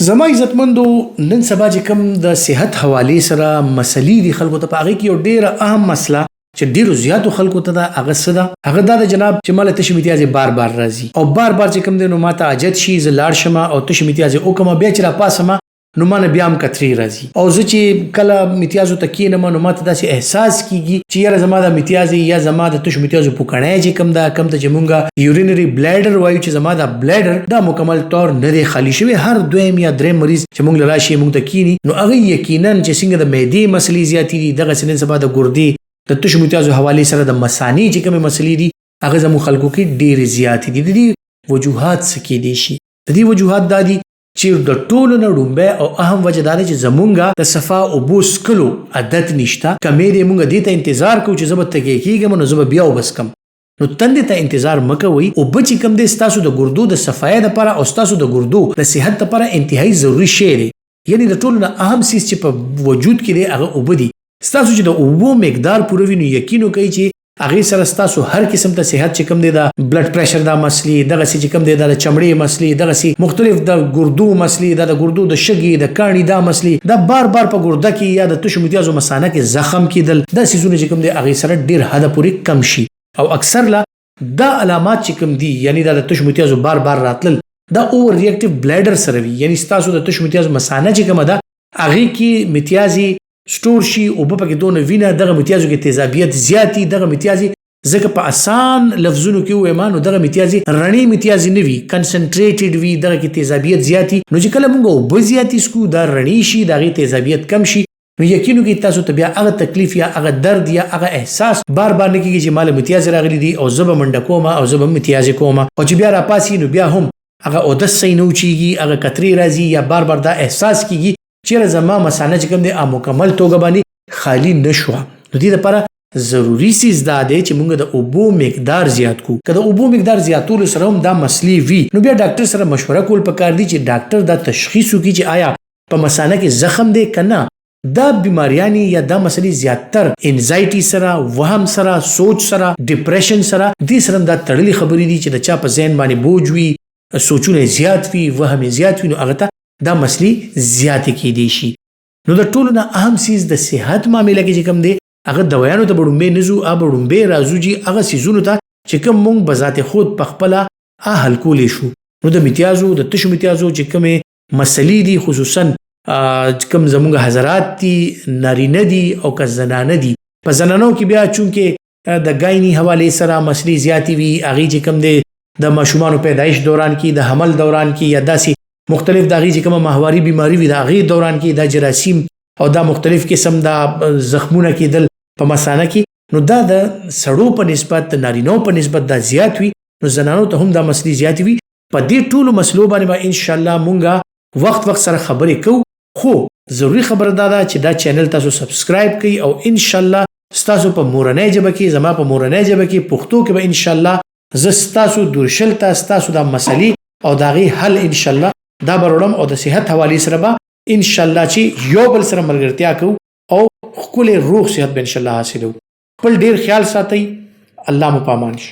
زما عزتمندو، نن سبا چې کوم د صحت حوالې سره مسلې دي خلکو ته، په هغې کې یو ډېره اهم مسله چې ډېرو زیاتو خلکو ته ده، هغه څه ده؟ هغه دا ده جناب چې ماله تشې متیازې بار بار راځي او بار بار چې کوم دی نو ماته حاجت شي، زه لاړ شم او تشې متیازې وکړم، بیا چې راپاڅم نو مانه بیا هم کترې راځي او زه چې کله متیازو ته کینم نو ماته داسې احساس کیږي چې یاره زما د متیازې یا زما د تشو متیازو پوکڼی چې کوم ده، کوم ته چې مونږ یورینري بلیډر وایو، چې زما دا بلیډر دا مکمل طور نه دی خالی شوی. هر دویم یا دریم مریض چې مونږ له راشي، مونږ ته کینی، نو هغه یقینا چې څنګه د معدې مسلې زیاتې دي، دغسې نن سبا د ګردې د تشو متیازو حوالې سره د مثانې چې کومې مسلې دي، هغه زموږ خلکو کې ډېرې زیاتې دي. د دې وجوهات څه کېدی شي؟ د دې وجوهات دا دي چې د ټولو نه ړومبی او اهم وجه دا ده چې زمونږ د صفا اوبو څکلو عادت نشته، کمې دی. مونږ دې ته انتظار کوو چې زه به تږی کېږم نو زه به بیا اوبه څکم. نو تندې ته انتظار مه کوئ. اوبه چې کوم دی، ستاسو د ګردو د صفایۍ دپاره او ستاسو د ګردو د صحت دپاره انتهایی ضروري شی دی. یعنی د ټولو نه اهم څیز چې په وجود کې دی، هغه اوبه دي. ستاسو چې د اوبو مقدار پوره وي، نو یقین وکړئ چې هغې سره ستاسو هر قسم ته صحت چې کوم دی، د بلډ پریشر دا مسلې، دغسې چې کوم دی دا د چمړې مسلې، دغسې مختلف د ګردو مسلې، دا د ګردو د شګې د کاڼي دا مسلې، دا بار بار په ګرده کې یا د تشو متیازو مثانه کې زخم کېدل، دا څیزونه چې کوم دی هغې سره ډېر حده پورې کم شي. او اکثر لا دا علامات چې کوم دي، یعنی دا د تشو متیازو بار بار راتلل، دا اوور ریاکټیو بلیډر سره وي. یعنی ستاسو د تشو متیازو مثانه چې کومه ده، هغې کې متیازې سټور شي، اوبه پکې دونه وینه، دغه متیازو کې تیزابیت زیاتی. دغه متیازې ځکه په اسان لفظونو کې وایم، نو دغه متیازې رڼې متیازې نه وي، کنسنټریټډ وي، دغه کې تیزابیت زیاتی. نو چې کله موږ اوبه زیاتې څکو، دا رڼې شي، د هغې تیزابیت کم شي، نو یقین وکړئ تاسو ته بیا هغه تکلیف یا هغه درد یا هغه احساس بار بار نه کېږي چې مال متیازې راغلي دي او زه به منډه کوم او زه به متیازې کوم. او چې بیا راپاڅي نو بیا هم هغه اودس صحیح نه وچیږي، هغه کترې راځي یا بار بار دا احساس کیږي چیرې زما مثانه چې کوم دی مکمل توګه باندې خالی نشوه. نو دې لپاره ضروري څیز دا دی چې موږ د اوبو مقدار زیات کو. که د اوبو مقدار زیاتولو سره هم دا مسلې وي، نو بیا ډاکټر سره مشوره کول پکار دي چې ډاکټر دا تشخیص وکړي چې آیا په مثانه کې زخم دی که نه. دا بیماریانې یا دا مسلې زیاتر انزایټي سره، وهم سره، سوچ سره، ډیپریشن سره، دې سره هم دا تړلې خبرې دي چې د چا په ذهن باندې بوج وي، سوچونه زیات وي، وهم زیات وي، نو هغه ته دا مسلې زیاتې کېدی شي. نو د ټولو نه اهم څیز د صحت معامله کې چې کوم دی، هغه دوایانو ته به ړومبی نه ځو، هغه به ړومبی راځو چې هغه څیزونو ته چې کوم مونږ بذات خود په خپله حل کولی شو. نو د متیازو، د تشو متیازو چې کومې مسلې دي، خصوصا کوم زموږ حضرات دي، نارینه دي او که زنانه دي، په زنانو کې بیا چونکه د ګایني حوالې سره مسلې زیاتې وي، هغې چې کوم دی د ماشومانو پیدایش دوران کې، د حمل دوران کې، یا داسې مختلف د هغې چې کومه ماهواري بیماري وي د هغې دوران کې، دا جراثیم او دا مختلف قسم دا زخمونه کېدل په مثانه کې، نو دا د سړو په نسبت، د نارینو په نسبت دا زیات وي. نو زنانو ته هم دا مسلې زیاتې وي. په دې ټولو مسلو باندې به ان شاء الله مونږه وخت وخت سره خبرې کوو، خو ضروري خبره دا ده چې دا چینل تاسو سبسکرایب کړئ او ان شاء الله ستاسو په مورنۍ ژبه کې، زما په مورنۍ ژبه کې، پښتو کې به ان شاء الله زه ستاسو درشل ته ستاسو دا مسلې او د هغې حل ان شاء الله دا به راوړم او د صحت حوالې سره به ان شاء الله چې یو بل سره ملګرتیا کوو او ښکلی روغ صحت به ان شاء الله حاصلوو. خپل ډیر خیال ساتئ. الله مو پامان شي.